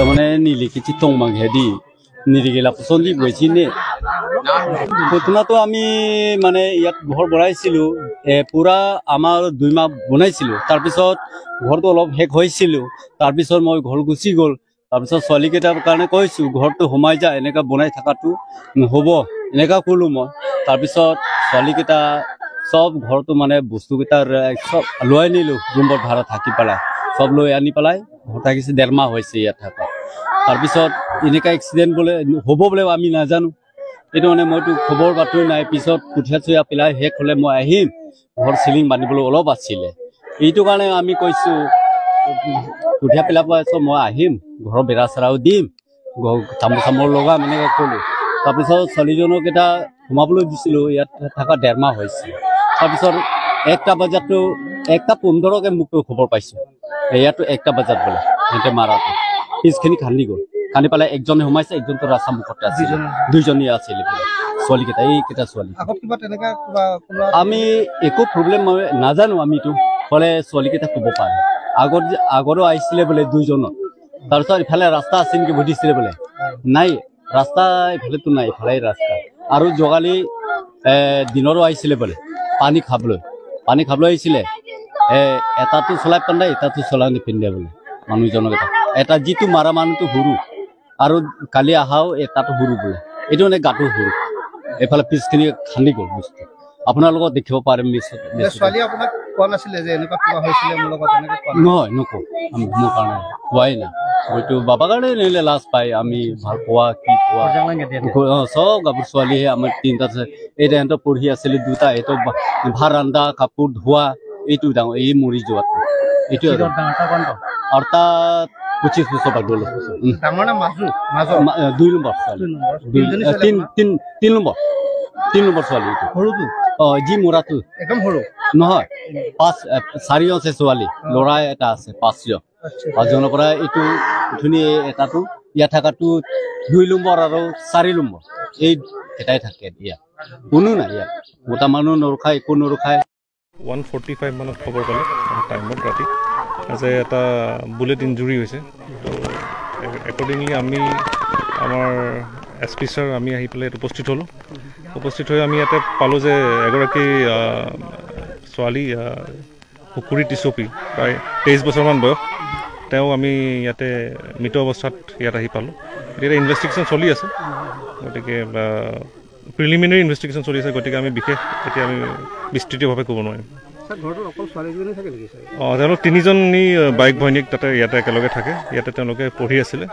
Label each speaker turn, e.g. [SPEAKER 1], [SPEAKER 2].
[SPEAKER 1] তাৰমানে নিলিখিছি টংমাংহেদি নিৰিগিলা পচন্দি গৈছি নে ঘটনাটো। আমি মানে ইয়াত ঘৰ বনাইছিলোঁ, পূৰা আমাৰ 2 মাহ বনাইছিলোঁ। তাৰপিছত ঘৰটো অলপ শেষ হৈছিলোঁ। তাৰপিছত মই ঘৰ গুচি গ'ল। তাৰপিছত ছোৱালীকেইটাৰ কাৰণে কৈছোঁ, ঘৰটো সোমাই যা, এনেকুৱা বনাই থকাটো নহ'ব, এনেকুৱা ক'লোঁ মই। তাৰপিছত ছোৱালীকেইটা চব ঘৰটো মানে বস্তুকেইটা চব লৈ আনিলোঁ। ৰুমত ভাড়া থাকি পেলাই চব লৈ আনি পেলাই ঘৰ থাকিছে। ডেৰ মাহ হৈছে ইয়াত থকা। তাৰপিছত এনেকুৱা এক্সিডেণ্ট বোলে হ'ব বোলে আমি নাজানো। এইটো মানে মইতো খবৰ বাতৰি নাই। পিছত কঠীয়া চঠীয়া পেলাই শেষ হ'লে মই আহিম, ঘৰ চিলিং বান্ধিবলৈ অলপ আছিলে। এইটো কাৰণে আমি কৈছোঁ, কঠীয়া পেলাব পাছত মই আহিম, ঘৰৰ বেৰা চেৰাও দিম, তামোল চামোল লগাম, এনেকৈ ক'লোঁ। তাৰপিছত ছোৱালীজনক এটা সোমাবলৈ দিছিলোঁ। ইয়াত থকা ডেৰ মাহ হৈছে। তাৰপিছত 1টা বজাতো, 1টা 15কে মোক খবৰ পাইছোঁ, ইয়াতো 1টা বজাত বোলে সিহঁতে মাৰাটো পিছখিনি খান্দি গ'ল। খান্দি পেলাই একজনে সোমাইছে, একজনটো ৰাস্তা মুখতে আছিলে। দুইজনী আছিলে বোলে ছোৱালীকেইটা, এইকেইটা ছোৱালী।
[SPEAKER 2] আগত কিবা তেনেকা কিবা কোনোবা?
[SPEAKER 1] আমি একো প্ৰব্লেম মই নাজানো। আমিতো ক'লে ছোৱালীকেইটা ক'ব পাৰে। আগত আগৰো আহিছিলে বোলে দুইজনত। তাৰপিছত ইফালে ৰাস্তা আছে নেকি সুধিছিলে বোলে। নাই, ৰাস্তা ইফালেতো নাই, ইফালে ৰাস্তা। আৰু যোৱাকালি দিনৰো আহিছিলে বোলে পানী খাবলৈ, পানী খাবলৈ আহিছিলে। এটাটো চলাই পিন্ধে, এটাটো চলাই নিপিন্ধে বোলে মানুহজনক। এটা এটা যিটো মাৰা মানুহটো সৰু আৰু কালি অহাও এটাটো সৰু বোলে। এইটো মানে গাটো সৰু, এইফালে পিছখিনি খান্দি গ'ল বস্তু। আপোনালোকক দেখিব পাৰে মিছ।
[SPEAKER 2] ছোৱালীয়ে আপোনাক কোৱা নাছিলে যে এনেকুৱা কিবা হৈছিলে মোৰ লগত, এনেকে কোৱা নাই?
[SPEAKER 1] নহয়, নকওঁ আমি। মোৰ কাৰণে কোৱাই নাই। হয়তো বাবাৰ কাৰণে নিলে লাজ পায়। আমি ভাল পোৱা কি পোৱা, চব গাভৰু ছোৱালীহে আমাৰ তিনিটা আছে। এই সিহঁতৰ পঢ়ি আছিলে দুটা। এইটো ভাত ৰান্ধা, কাপোৰ ধোৱা, এইটো ডাঙৰ, এই মৰি যোৱাটো এইটো আৰু তাত 25 বছৰ বাদ গ'ল।
[SPEAKER 2] ডাঙৰ নে মাজু, মাজৰ?
[SPEAKER 1] 2 নম্বৰ ছোৱালী।
[SPEAKER 2] 2 নম্বৰ।
[SPEAKER 1] দুই
[SPEAKER 2] তিনিজনী ছোৱালী?
[SPEAKER 1] তিনি নম্বৰ, তিনি নম্বৰ ছোৱালী এইটো।
[SPEAKER 2] সৰুটো?
[SPEAKER 1] অ, যি মৰাটো।
[SPEAKER 2] একদম সৰু?
[SPEAKER 1] নহয়, পাঁচ চাৰি আছে ছোৱালী, ল'ৰা এটা আছে পাঁচজন। পাঁচজনৰ পৰা এইটো উঠনি এটাটো ইয়াত থকাটো 2 নম্বৰ আৰু 4 নম্বৰ, এই কেইটাই থাকে ইয়াত। কোনো নাই ইয়াত, মতা মানুহ নৰখায়, একো নৰখায়।
[SPEAKER 3] 1:45 মানত খবৰ পালোঁ টাইমত ৰাতি যে এটা বুলেট ইঞ্জুৰি হৈছে। তো একৰ্ডিংলি আমি আমাৰ এছ পি ছাৰ, আমি আহি পেলাই ইয়াত উপস্থিত হ'লোঁ। উপস্থিত হৈ আমি ইয়াতে পালোঁ যে এগৰাকী ছোৱালী, শুকুৰি টিচপি, প্ৰায় 23 বছৰমান বয়স, তেওঁ আমি ইয়াতে মৃত অৱস্থাত ইয়াত আহি পালোঁ। এতিয়া ইনভেষ্টিগেশ্যন চলি আছে, গতিকে প্ৰিলিমিনেৰী ইনভেষ্টিগেশ্যন চলি আছে, গতিকে আমি বিশেষ এতিয়া আমি বিস্তৃতভাৱে ক'ব নোৱাৰিম।
[SPEAKER 2] ছাৰ, ঘৰটোত অকল ছোৱালীজনী থাকে নেকি ছাৰ?
[SPEAKER 3] অঁ, তেওঁলোক তিনিজনী বাইক ভৈনীয়েক তাতে ইয়াতে একেলগে থাকে। ইয়াতে তেওঁলোকে পঢ়ি আছিলে।